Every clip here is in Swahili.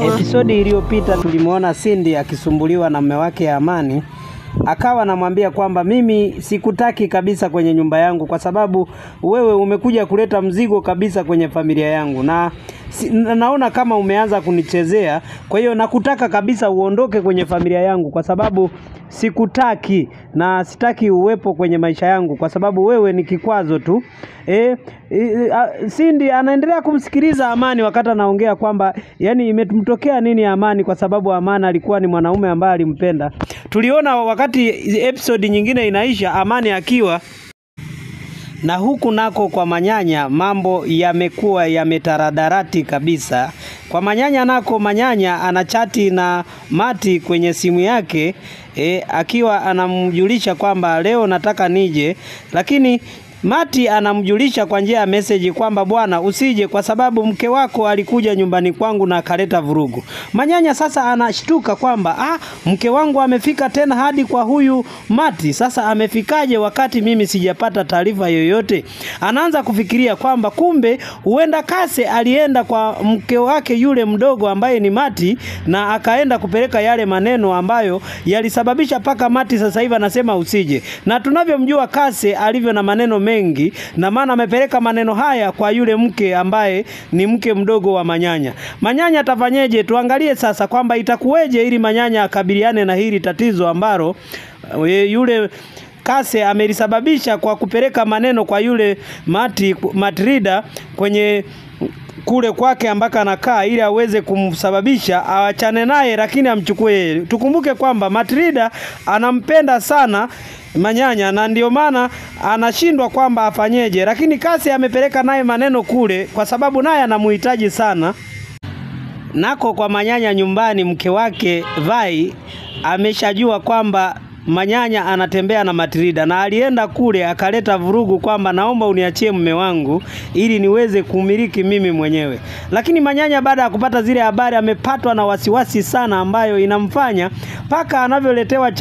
Episodi iliyopita tulimuona Cindy akisumbuliwa na mume wake Amani, akawa anamwambia kwamba mimi sikutaki kabisa kwenye nyumba yangu kwa sababu wewe umekuja kuleta mzigo kabisa kwenye familia yangu na naona kama umeanza kunichezea, kwa hiyo nakutaka kabisa uondoke kwenye familia yangu kwa sababu sikutaki na sitaki uwepo kwenye maisha yangu kwa sababu wewe ni kikwazo tu. Cindy anaendelea kumsikiliza Amani wakati anaongea kwamba yani imemtokea nini Amani, kwa sababu Amani alikuwa ni mwanaume ambaye alimpenda. Tuliona wakati episode nyingine inaisha Amani akiwa na huku nako kwa Manyanya mambo yamekuwa yametaradarati kabisa. Kwa Manyanya nako, Manyanya anachati na Mati kwenye simu yake akiwa anamjulisha kwamba leo nataka nije, lakini Mati anamjulisha kwa njia ya message kwamba bwana usije kwa sababu mke wako alikuja nyumbani kwangu na akaleta vurugu. Manyanya sasa anashtuka kwamba mke wangu amefika tena hadi kwa huyu Mati. Sasa amefikaje wakati mimi sijapata taarifa yoyote? Anaanza kufikiria kwamba kumbe huenda Kase alienda kwa mke wake yule mdogo ambaye ni Mati na akaenda kupeleka yale maneno ambayo yalisababisha paka Mati sasa hivi anasema usije. Na tunavyomjua Kase alivyo na maneno mengi, na maana amepeleka maneno haya kwa yule mke ambaye ni mke mdogo wa Manyanya. Manyanya atafanyeje? Tuangalie sasa kwamba itakuweje ili Manyanya akabiliane na hili tatizo ambalo yule Kase amelisababisha kwa kupeleka maneno kwa yule Matrida kwenye kule kwake ambaka anakaa ili aweze kumsababisha aachane naye lakini amchukue yeye. Tukumbuke kwamba Matrida anampenda sana Manyanya na ndio maana anashindwa kwamba afanyeje, lakini Kase amepeleka naye maneno kule kwa sababu naye anamuhitaji sana. Nako kwa Manyanya nyumbani, mke wake Vai ameshajua kwamba Manyanya anatembea na Matrida na alienda kule akaleta vurugu kwamba naomba uniachie mume wangu ili niweze kumiliki mimi mwenyewe. Lakini Manyanya baada ya kupata zile habari amepatwa na wasiwasi sana ambayo inamfanya paka anavyoletewa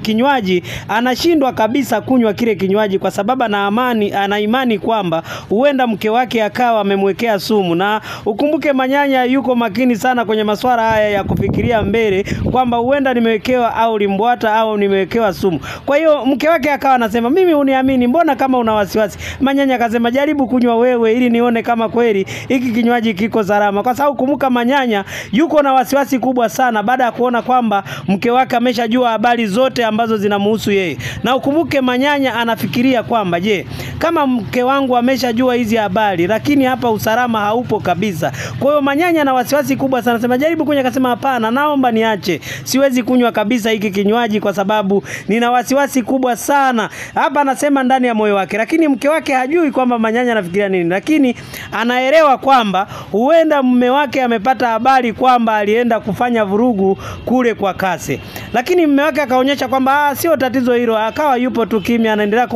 kinywaji anashindwa kabisa kunywa kile kinywaji kwa sababu ana imani kwamba huenda mke wake akawa amemwekea sumu. Na ukumbuke Manyanya yuko makini sana kwenye masuala haya ya kufikiria mbele kwamba huenda nimewekewa au limbwata au nimewekewa sumu. Kwa hiyo mke wake akawa anasema mimi uniamini, mbona kama una wasiwasi? Manyanya akasema jaribu kunywa wewe ili nione kama kweli hiki kinywaji kiko salama. Kwa sababu kumbuka Manyanya yuko na wasiwasi kubwa sana baada ya kuona kwamba mke wake ameshajua habari zote ambazo zinamhusu yeye. Na ukumbuke Manyanya anafikiria kwamba je, kama mke wangu ameshajua hizi habari lakini hapa usalama haupo kabisa. Kwa hiyo Manyanya na wasiwasi kubwa sana, sema jaribu kunywa, akasema hapana, naomba niache. Siwezi kunywa kabisa hiki kinywaji kwa sababu nina wasiwasi kubwa sana. Hapa anasema ndani ya moyo wake, lakini mke wake hajui kwamba Manyanya anafikiria nini, lakini anaelewa kwamba huenda mume wake amepata habari kwamba alienda kufanya vurugu kule kwa Kase. Lakini mume wake akaonyesha kwamba sio tatizo hilo, akawa yupo tu kimya, anaendelea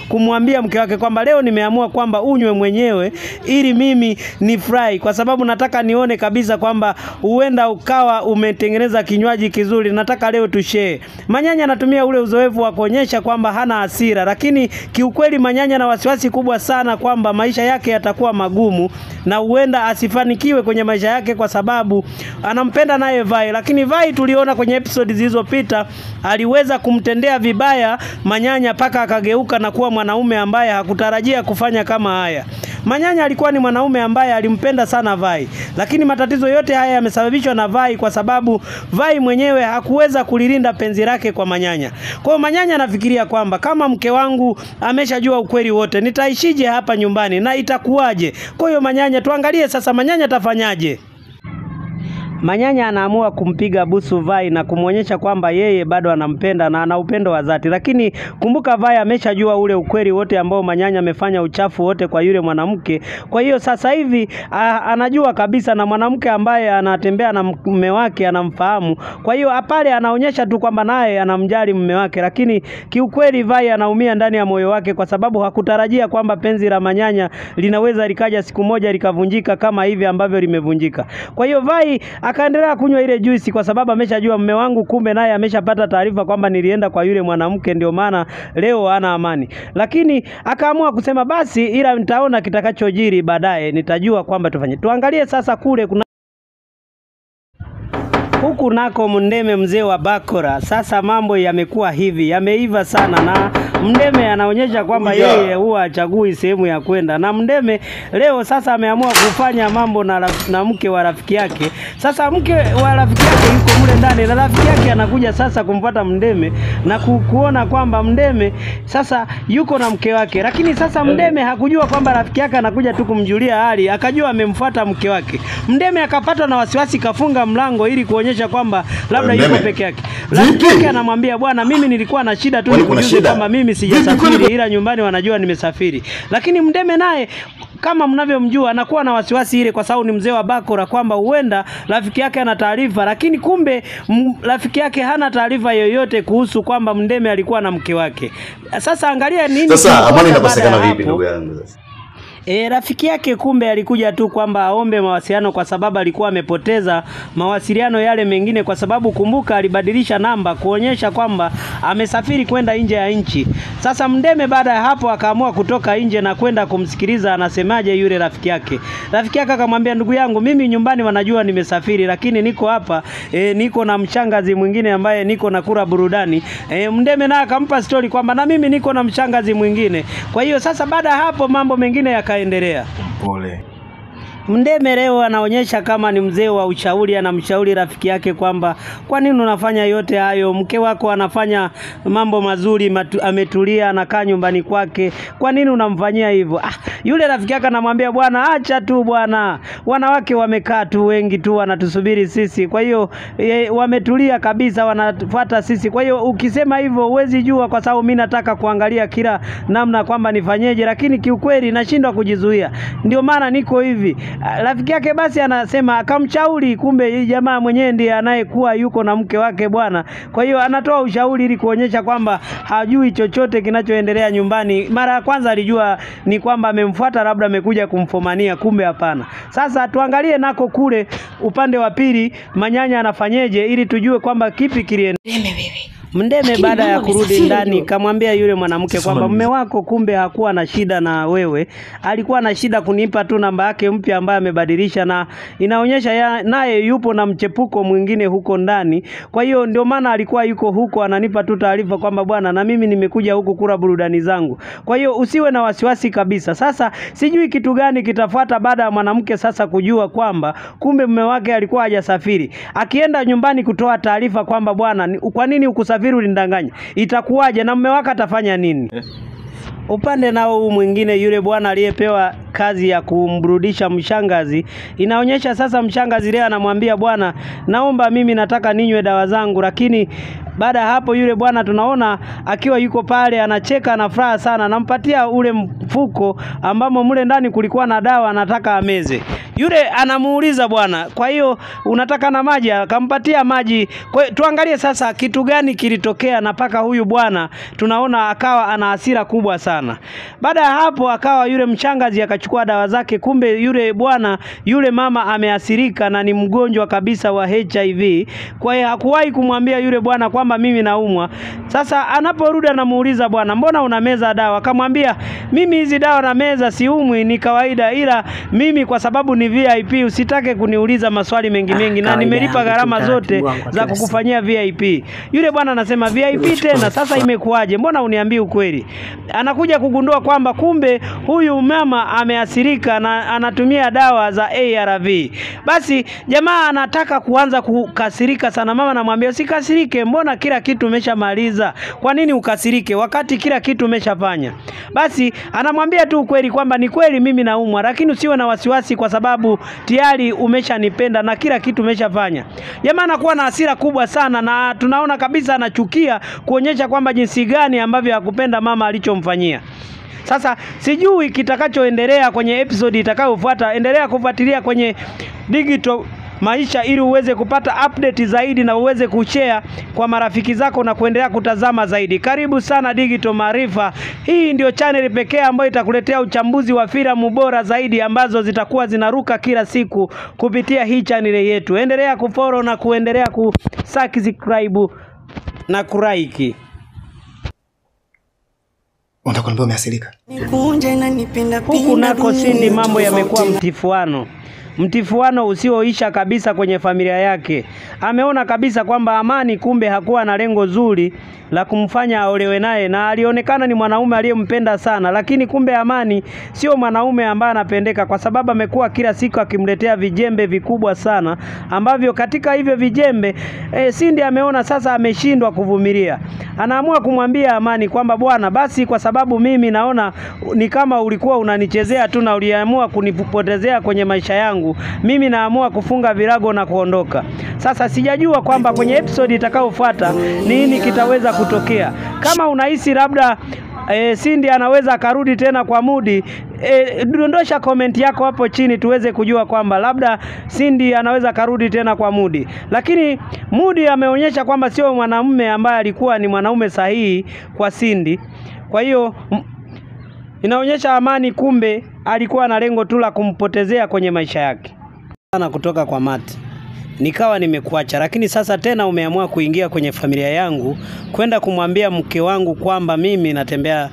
kumwambia mke wake kwamba leo nimeamua kwamba unywe mwenyewe ili mimi nifurahi, kwa sababu nataka nione kabisa kwamba huenda ukawa umetengeneza kinywaji kizuri, nataka leo tushare. Manyanya anatumia ule uzoefu wa kuonyesha kwamba hana hasira, lakini kiukweli Manyanya na wasiwasi kubwa sana kwamba maisha yake yatakuwa magumu na huenda asifanikiwe kwenye maisha yake kwa sababu anampenda naye Vai. Lakini Vai tuliona kwenye episode zilizopita aliweza kumtendea vibaya Manyanya paka akageuka na kuwa mwanaume ambaye hakutarajia kufanya kama haya. Manyanya alikuwa ni mwanaume ambaye alimpenda sana Vai, lakini matatizo yote haya yamesababishwa na Vai kwa sababu Vai mwenyewe hakuweza kulilinda penzi lake kwa Manyanya. Kwa hiyo Manyanya anafikiria kwamba kama mke wangu ameshajua ukweli wote, nitaishije hapa nyumbani na itakuwaje? Kwa hiyo Manyanya, tuangalie sasa Manyanya atafanyaje. Manyanya anaamua kumpiga busu Vai na kumuonyesha kwamba yeye bado anampenda na ana upendo wa dhati. Lakini kumbuka Vai ameshajua ule ukweli wote ambao Manyanya amefanya uchafu wote kwa yule mwanamke. Kwa hiyo sasa hivi anajua kabisa na mwanamke ambaye anatembea na mume wake anamfahamu. Kwa hiyo pale anaonyesha tu kwamba naye anamjali mume wake, lakini kiukweli Vai anaumia ndani ya moyo wake kwa sababu hakutarajia kwamba penzi la Manyanya linaweza likaja siku moja likavunjika kama hivi ambavyo limevunjika. Kwa hiyo Vai akaendelea kunywa ile juisi kwa sababu ameshajua mume wangu kumbe naye ameshapata taarifa kwamba nilienda kwa yule mwanamke, ndio maana leo hana amani. Lakini akaamua kusema basi, ila nitaona kitakachojiri baadaye, nitajua kwamba tufanye. Tuangalie sasa kule kuna Huku nako Mndeme mzee wa bakora, sasa mambo yamekuwa hivi, yameiva sana, na Mndeme anaonyesha kwamba yeye huwa hachagui sehemu ya kwenda. Na Mndeme leo sasa ameamua kufanya mambo na mke wa rafiki yake. Sasa mke wa rafiki yake yuko mle ndani, na rafiki yake anakuja sasa kumfuata Mndeme na kuona kwamba Mndeme sasa yuko na mke wake. Lakini sasa Mndeme hakujua kwamba rafiki yake anakuja tu kumjulia hali, akajua amemfuata mke wake. Mndeme akapatwa na wasiwasi, kafunga mlango ili kuonyesha kwamba labda yuko peke yake. Rafiki yake anamwambia, bwana, mimi nilikuwa na shida tu nikujuze kwamba mimi sijasafiri, ila nyumbani wanajua nimesafiri. Lakini Mndeme naye kama mnavyomjua anakuwa na wasiwasi ile, kwa sababu ni mzee wa bakora, kwamba huenda rafiki yake ana taarifa, lakini kumbe rafiki yake hana taarifa yoyote kuhusu kwamba Mndeme alikuwa na mke wake. Sasa angalia nini sasa, amani inakosekana vipi ndugu yangu sasa? Rafiki yake kumbe alikuja tu kwamba aombe mawasiliano, kwa sababu alikuwa amepoteza mawasiliano yale mengine, kwa sababu kumbuka alibadilisha namba kuonyesha kwamba amesafiri kwenda nje ya nchi. Sasa Mndeme baada ya hapo akaamua kutoka nje na kwenda kumsikiliza anasemaje yule rafiki yake. Rafiki yake akamwambia, ndugu yangu, mimi nyumbani wanajua nimesafiri, lakini niko hapa niko na mshangazi mwingine ambaye niko na kura burudani. Mndeme naye akampa story kwamba na mimi niko na mshangazi mwingine. Kwa hiyo sasa baada ya hapo mambo mengine yakaendelea. Pole. Mndeme leo anaonyesha kama ni mzee wa ushauri, anamshauri rafiki yake kwamba kwa nini unafanya yote hayo? Mke wako anafanya mambo mazuri, ametulia, anakaa nyumbani kwake, kwa nini unamfanyia hivyo? Yule rafiki yake anamwambia, bwana, acha tu bwana, wanawake wamekaa tu wengi tu wanatusubiri sisi, kwa hiyo wametulia kabisa, wanafuata sisi. Kwa hiyo ukisema hivyo huwezi jua, kwa sababu mimi nataka kuangalia kila namna kwamba nifanyeje, lakini kiukweli nashindwa kujizuia, ndio maana niko hivi. Rafiki yake basi anasema akamshauri, kumbe hii jamaa mwenyewe ndiye anayekuwa yuko na mke wake bwana. Kwa hiyo anatoa ushauri ili kuonyesha kwamba hajui chochote kinachoendelea nyumbani. Mara ya kwanza alijua ni kwamba amemfuata, labda amekuja kumfomania, kumbe hapana. Sasa tuangalie nako kule upande wa pili Manyanya anafanyeje ili tujue kwamba kipi kiliendelea. Mndeme baada ya kurudi ndani kamwambia yule mwanamke kwamba mume wako kumbe hakuwa na shida na wewe, alikuwa na shida kunipa tu namba yake mpya ambayo amebadilisha, na inaonyesha naye yupo na mchepuko mwingine huko ndani. Kwa hiyo ndio maana alikuwa yuko huko ananipa tu taarifa kwamba bwana, na mimi nimekuja huku kula burudani zangu, kwa hiyo usiwe na wasiwasi kabisa. Sasa sijui kitu gani kitafuata baada ya mwanamke sasa kujua kwamba kumbe mume wake alikuwa hajasafiri. Akienda nyumbani kutoa taarifa kwamba bwana, kwa nini ukusafiri, ulinidanganya, itakuwaje na mume wake atafanya nini? Upande nao huu mwingine, yule bwana aliyepewa kazi ya kumburudisha mshangazi, inaonyesha sasa mshangazi leo anamwambia, bwana, naomba mimi nataka ninywe dawa zangu. Lakini baada hapo yule bwana tunaona akiwa yuko pale anacheka na furaha sana, anampatia ule mfuko ambamo mule ndani kulikuwa na dawa anataka ameze. Yule anamuuliza, bwana, kwa hiyo unataka na maji? Akampatia maji. Kwa tuangalie sasa kitu gani kilitokea na paka huyu bwana tunaona akawa ana hasira kubwa sana. Baada ya hapo akawa yule mshangazi akachukua dawa zake, kumbe yule bwana, yule mama ameasirika na ni mgonjwa kabisa wa HIV. Kwa hiyo hakuwahi kumwambia yule bwana kwamba mimi naumwa. Sasa anaporudi anamuuliza, bwana, mbona unameza dawa? Akamwambia, mimi hizi dawa na meza siumwi, ni kawaida, ila mimi kwa sababu ni VIP usitake kuniuliza maswali mengi mengi, na nimelipa gharama zote za kukufanyia VIP. Yule bwana anasema, VIP tena sasa imekuwaje? Mbona uniambii ukweli? Anakuja kugundua kwamba kumbe huyu mama ameasirika na anatumia dawa za ARV. Basi jamaa anataka kuanza kukasirika sana. Mama anamwambia, usikasirike, mbona kila kitu umeshamaliza? Kwa nini ukasirike wakati kila kitu umeshafanya? Basi anamwambia tu ukweli kwamba ni kweli mimi naumwa, lakini usiwe na wasiwasi kwa sababu tayari umeshanipenda na kila kitu umeshafanya. Jamaa anakuwa na hasira kubwa sana, na tunaona kabisa anachukia, kuonyesha kwamba jinsi gani ambavyo hakupenda mama alichomfanyia. Sasa sijui kitakachoendelea kwenye episode itakayofuata. Endelea kufuatilia kwenye Digital Maisha ili uweze kupata update zaidi na uweze kushare kwa marafiki zako na kuendelea kutazama zaidi. Karibu sana Digital Maarifa. Hii ndio channel pekee ambayo itakuletea uchambuzi wa filamu bora zaidi ambazo zitakuwa zinaruka kila siku kupitia hii channel yetu. Endelea kufollow na kuendelea kusubscribe na kulike. Unataka umeasilika. Huku nako sini mambo yamekuwa mtifuano. mtifuano usioisha kabisa kwenye familia yake. Ameona kabisa kwamba Amani kumbe hakuwa na lengo zuri la kumfanya aolewe naye, na alionekana ni mwanaume aliyempenda sana, lakini kumbe Amani sio mwanaume ambaye anapendeka, kwa sababu amekuwa kila siku akimletea vijembe vikubwa sana, ambavyo katika hivyo vijembe Cindy ameona sasa ameshindwa kuvumilia. Anaamua kumwambia Amani kwamba bwana, basi kwa sababu mimi naona ni kama ulikuwa unanichezea tu na uliamua kunipotezea kwenye maisha yangu, mimi naamua kufunga virago na kuondoka. Sasa sijajua kwamba kwenye episode itakayofuata nini kitaweza kutokea. Kama unahisi labda Cindy anaweza akarudi tena kwa Mudi, dondosha comment yako hapo chini tuweze kujua kwamba labda Cindy anaweza karudi tena kwa Mudi. Lakini Mudi ameonyesha kwamba sio mwanamume ambaye alikuwa ni mwanaume sahihi kwa Cindy. Kwa hiyo inaonyesha Amani kumbe alikuwa na lengo tu la kumpotezea kwenye maisha yake. Sana kutoka kwa Mati, nikawa nimekuacha, lakini sasa tena umeamua kuingia kwenye familia yangu kwenda kumwambia mke wangu kwamba mimi natembea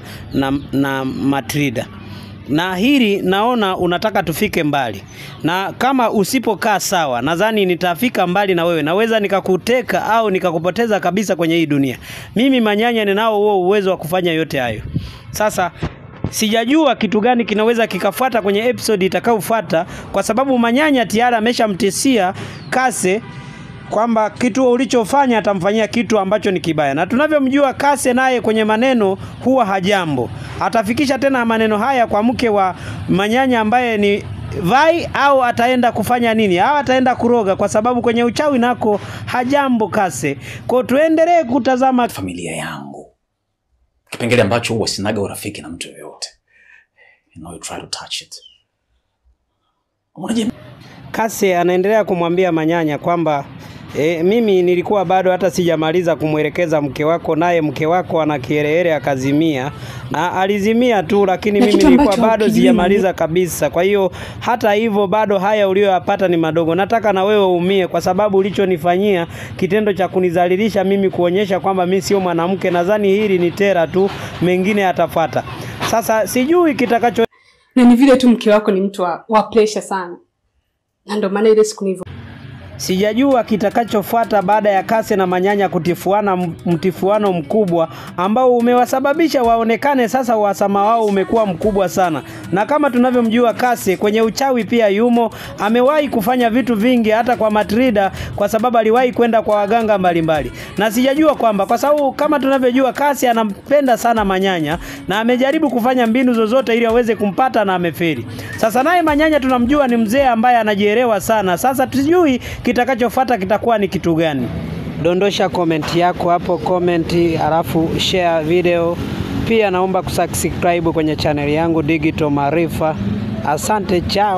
na Matrida. Na hili naona unataka tufike mbali, na kama usipokaa sawa nadhani nitafika mbali na wewe, naweza nikakuteka au nikakupoteza kabisa kwenye hii dunia. Mimi Manyanya ninao huo uwezo wa kufanya yote hayo. Sasa sijajua kitu gani kinaweza kikafuata kwenye episode itakayofuata, kwa sababu Manyanya tayari ameshamtisia Kase kwamba kitu ulichofanya atamfanyia kitu ambacho ni kibaya. Na tunavyomjua Kase naye kwenye maneno huwa hajambo. Atafikisha tena maneno haya kwa mke wa Manyanya ambaye ni Vai, au ataenda kufanya nini? Au ataenda kuroga, kwa sababu kwenye uchawi nako hajambo Kase. Kwa tuendelee kutazama familia yangu. Kipengele ambacho huwa sinaga urafiki na mtu yoyote. You know, you try to touch it. Kase anaendelea kumwambia Manyanya kwamba mimi nilikuwa bado hata sijamaliza kumwelekeza mke wako, naye mke wako ana kiherehere akazimia, na alizimia tu, lakini mimi nilikuwa bado sijamaliza kabisa. Kwa hiyo hata hivyo bado haya uliyoyapata ni madogo. Nataka na wewe uumie kwa sababu ulichonifanyia, kitendo cha kunizalilisha mimi, kuonyesha kwamba mimi sio mwanamke. Nadhani hili ni tera tu, mengine yatafuata. Sasa sijui kitakacho. Na ni vile tu mke wako ni mtu wa pressure sana. Na ndio maana ile siku nilivyo sijajua kitakachofuata baada ya Kase na Manyanya kutifuana mtifuano mkubwa ambao umewasababisha waonekane sasa uhasama wao umekuwa mkubwa sana. Na kama tunavyomjua Kase kwenye uchawi pia yumo, amewahi kufanya vitu vingi hata kwa Matrida, kwa sababu aliwahi kwenda kwa waganga mbalimbali. Na sijajua kwamba kwa sababu kama tunavyojua Kase anampenda sana Manyanya na amejaribu kufanya mbinu zozote ili aweze kumpata na amefeli. Sasa naye Manyanya tunamjua ni mzee ambaye anajielewa sana. Sasa tujui kitakachofuata kitakuwa ni kitu gani. Dondosha comment yako hapo comment, alafu share video. Pia naomba kusubscribe kwenye channel yangu Digital Maarifa. Asante, chao.